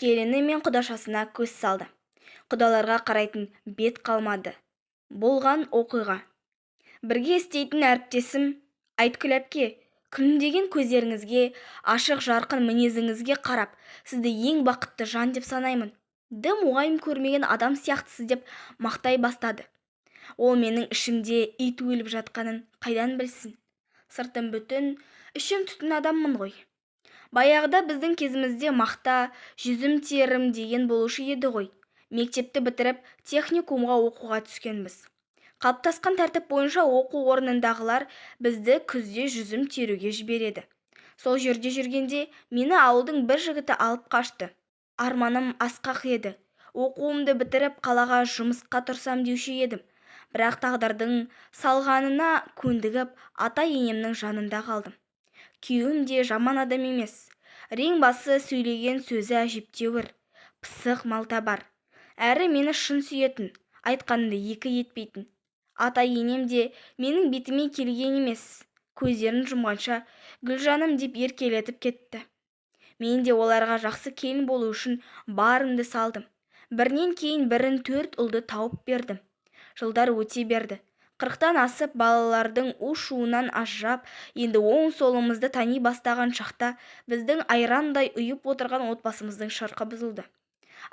Келіні мен құдашасына көз салды. Құдаларға қарайтын бет қалмады. Болған оқиға. Бірге істейтін әріптесім: "Айткүл әпке, күлімдеген көздеріңізге, ашық-жарқын мінезіңізге қарап, сізді ең бақытты жан деп санаймын. Дым уайым көрмеген адам сияқтысыз", – деп мақтай бастады. Ол менің ішімде ит өліп жатқанын қайдан білсін? Сыртым бүтін, ішім түтін адаммын ғой. Баяғыда біздің кезімізде "мақта, жүзім терім" деген болушы еді ғой. Мектепті бітіріп, техникумға оқуға түскенбіз. Қалыптасқан тәртіп бойынша оқу орнындағылар бізді күзде жүзім теруге жібереді. Сол жерде жүргенде мені ауылдың бір жігіті алып қашты. Арманым асқақ еді. Оқуымды бітіріп, қалаға жұмысқа тұрсам деуші едім. Бірақ тағдырдың салғанына көндігіп, ата-енемнің жанында қалдым. Күйеуім де жаман адам емес. Рең басы, сөйлеген сөзі әжептәуір пысық, малтабар. Әрі мені шын сүйетін, айтқанымды екі етпейтін. Ата-енем де менің бетіме келген емес. Көздерін жұмғанша "Гүлжаным" деп еркелетіп кетті. Мен де оларға жақсы келін болу үшін барымды салдым. Бірінен кейін бірін төрт ұлды тауып бердім. Жылдар өте берді. 40-тан асып, балалардың у-шуынан ажырап, енді оң-солымызды тани бастаған шақта біздің айрандай ұйып отырған отбасымыздың шырқы бұзылды.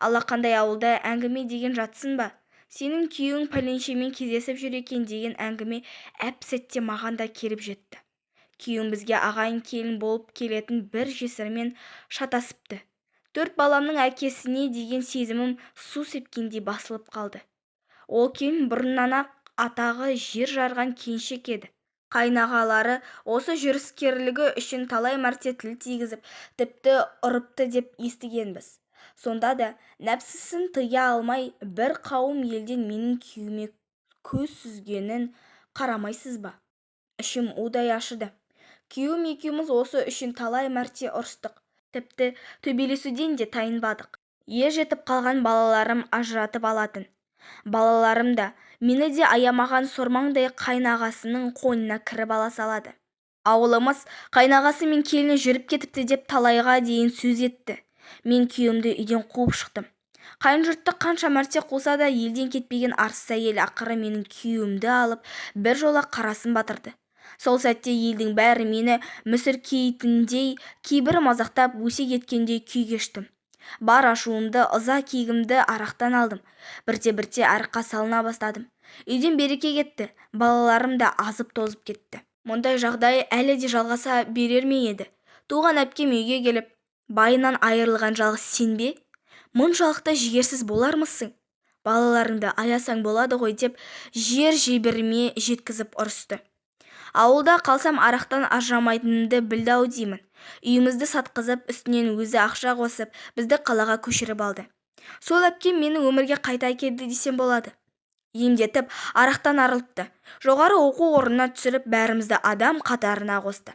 Алақандай ауылда әңгіме деген жатсын ба? "Сенің күйеуің пәленшемен кездесіп жүр екен" деген әңгіме әп-сәтте маған да келіп жетті. Күйеуім бізге ағайын келін болып келетін бір жесірмен шатасыпты. Төрт баламның әкесіне деген сезімім су сепкендей басылып қалды. Ол келін бұрыннан-ақ атағы жер жарған келіншек еді. Қайнағалары осы жүріскерлігі үшін талай мәрте тіл тигізіп, тіпті ұрыпты деп естігенбіз. Сонда да нәпсісін тыя алмай, бір қауым елден менің күйеуіме көз сүзгенін қарамайсыз ба? Ішім удай ашыды. Күйеуім екеуміз осы үшін талай мәрте ұрыстық. Тіпті төбелесуден де тайынбадық. Ер жетіп қалған балаларым ажыратып алатын. Балаларым да, мені де аямаған сормаңдай қайнағасының қойнына кіріп ала салады. Ауылымыз "қайнағасы мен келіні жүріп кетіпті" деп талайға дейін сөз етті. Мен күйеуімді үйден қуып шықтым. Қайын жұртты қанша мәрте қуса да елден кетпеген арсыз әйел ақыры менің күйеуімді алып, бір жола қарасын батырды. Сол сәтте елдің бәрі мені мүсіркейтіндей, кейбірі мазақтап, өсек еткендей күй кештім. Бар ашуымды, ыза-кегімді арақтан алдым. Бірте-бірте араққа салына бастадым. Үйден береке кетті, балаларым да азып-тозып кетті. Мұндай жағдай әлі де жалғаса берер ме еді? Туған әпкем үйге келіп: "Байынан айырылған жалғыз сен бе? Мұншалықты жігерсіз болармысың? Балаларыңды аясаң болады ғой", – деп жер-жебіріме жеткізіп ұрысты. Ауылда қалсам арақтан ажырамайтынымды білді-ау деймін. Үйімізді сатқызып, үстінен өзі ақша қосып, бізді қалаға көшіріп алды. Сол әпкем мені өмірге қайта әкелді десем болады. Емдетіп, арақтан арылтты. Жоғары оқу орнына түсіріп, бәрімізді адам қатарына қосты.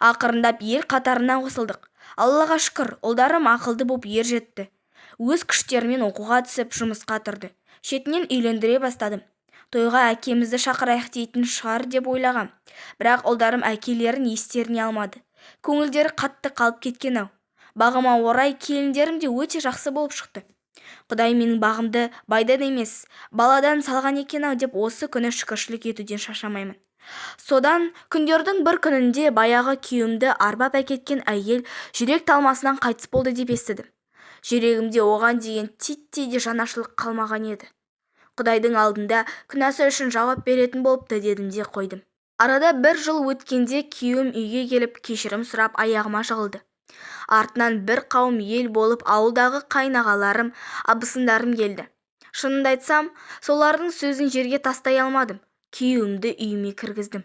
Ақырындап ел қатарына қосылдық. Аллаға шүкір, ұлдарым ақылды боп ер жетті. Өз күштерімен оқуға түсіп, жұмысқа тұрды. Шетінен үйлендіре бастадым. Тойға әкемізді шақырайық дейтін шығар деп ойлағам. Бірақ ұлдарым әкелерін естеріне алмады. Көңілдері қатты қалып кеткен-ау. Бағыма орай келіндерім де өте жақсы болып шықты. Құдай менің бағымды байдан емес, баладан салған екен-ау деп осы күні шүкіршілік етуден шаршамаймын. Содан күндердің бір күнінде баяғы күйеуімді арбап әкеткен әйел жүрек талмасынан қайтыс болды деп естідім. Жүрегімде оған деген титтей де жанашырлық қалмаған еді. Құдайдың алдында күнәсі үшін жауап беретін болыпты дедім де қойдым. Арада бір жыл өткенде күйеуім үйге келіп, кешірім сұрап аяғыма жығылды. Артынан бір қауым ел болып ауылдағы қайнағаларым, абысындарым келді. Шынымды айтсам, солардың сөзін жерге тастай алмадым. Күйеуімді үйіме кіргіздім.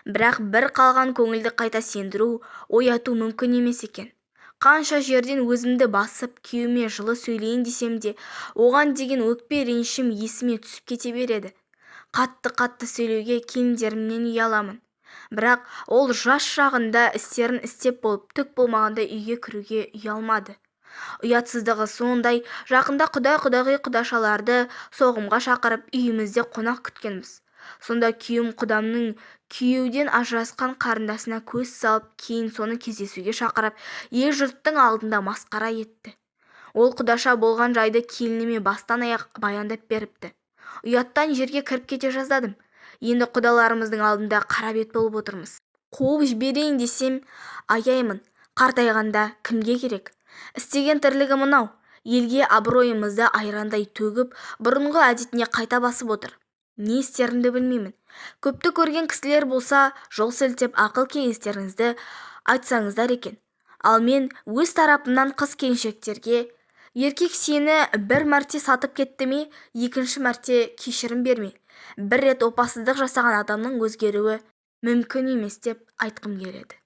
Бірақ бір қалған көңілді қайта сендіру, ояту мүмкін емес екен. Қанша жерден өзімді басып, күйеуіме жылы сөйлейін десем де, оған деген өкпе-ренішім есіме түсіп кете береді. Қатты-қатты сөйлеуге келіндерімнен ұяламын. Бірақ ол жас шағында істерін істеп болып, түк болмағандай үйге кіруге ұялмады. Ұятсыздығы сондай, жақында құда-құдағи, құдашаларды соғымға шақырып, үйімізде қонақ күткенбіз. Сонда күйеуім құдамның күйеуден ажырасқан қарындасына көз салып, кейін соны кездесуге шақырып, ел-жұрттың алдында масқара етті. Ол құдаша болған жайды келініме бастан-аяқ баяндап беріпті. Ұяттан жерге кіріп кете жаздадым. Енді құдаларымыздың алдында қара бет болып отырмыз. Қуып жіберейін десем, аяймын. Қартайғанда кімге керек? Істеген тірлігі мынау. Елге абыройымызды айрандай төгіп, бұрынғы әдетіне қайта басып отыр. Не істерімді білмеймін. Көпті көрген кісілер болса, жол сілтеп ақыл-кеңестеріңізді айтсаңыздар екен. Ал мен өз тарапымнан қыз-келіншектерге еркек сені бір мәрте сатып кетті ме, екінші мәрте кешірім берме. Бір рет опасыздық жасаған адамның өзгеруі мүмкін емес деп айтқым келеді.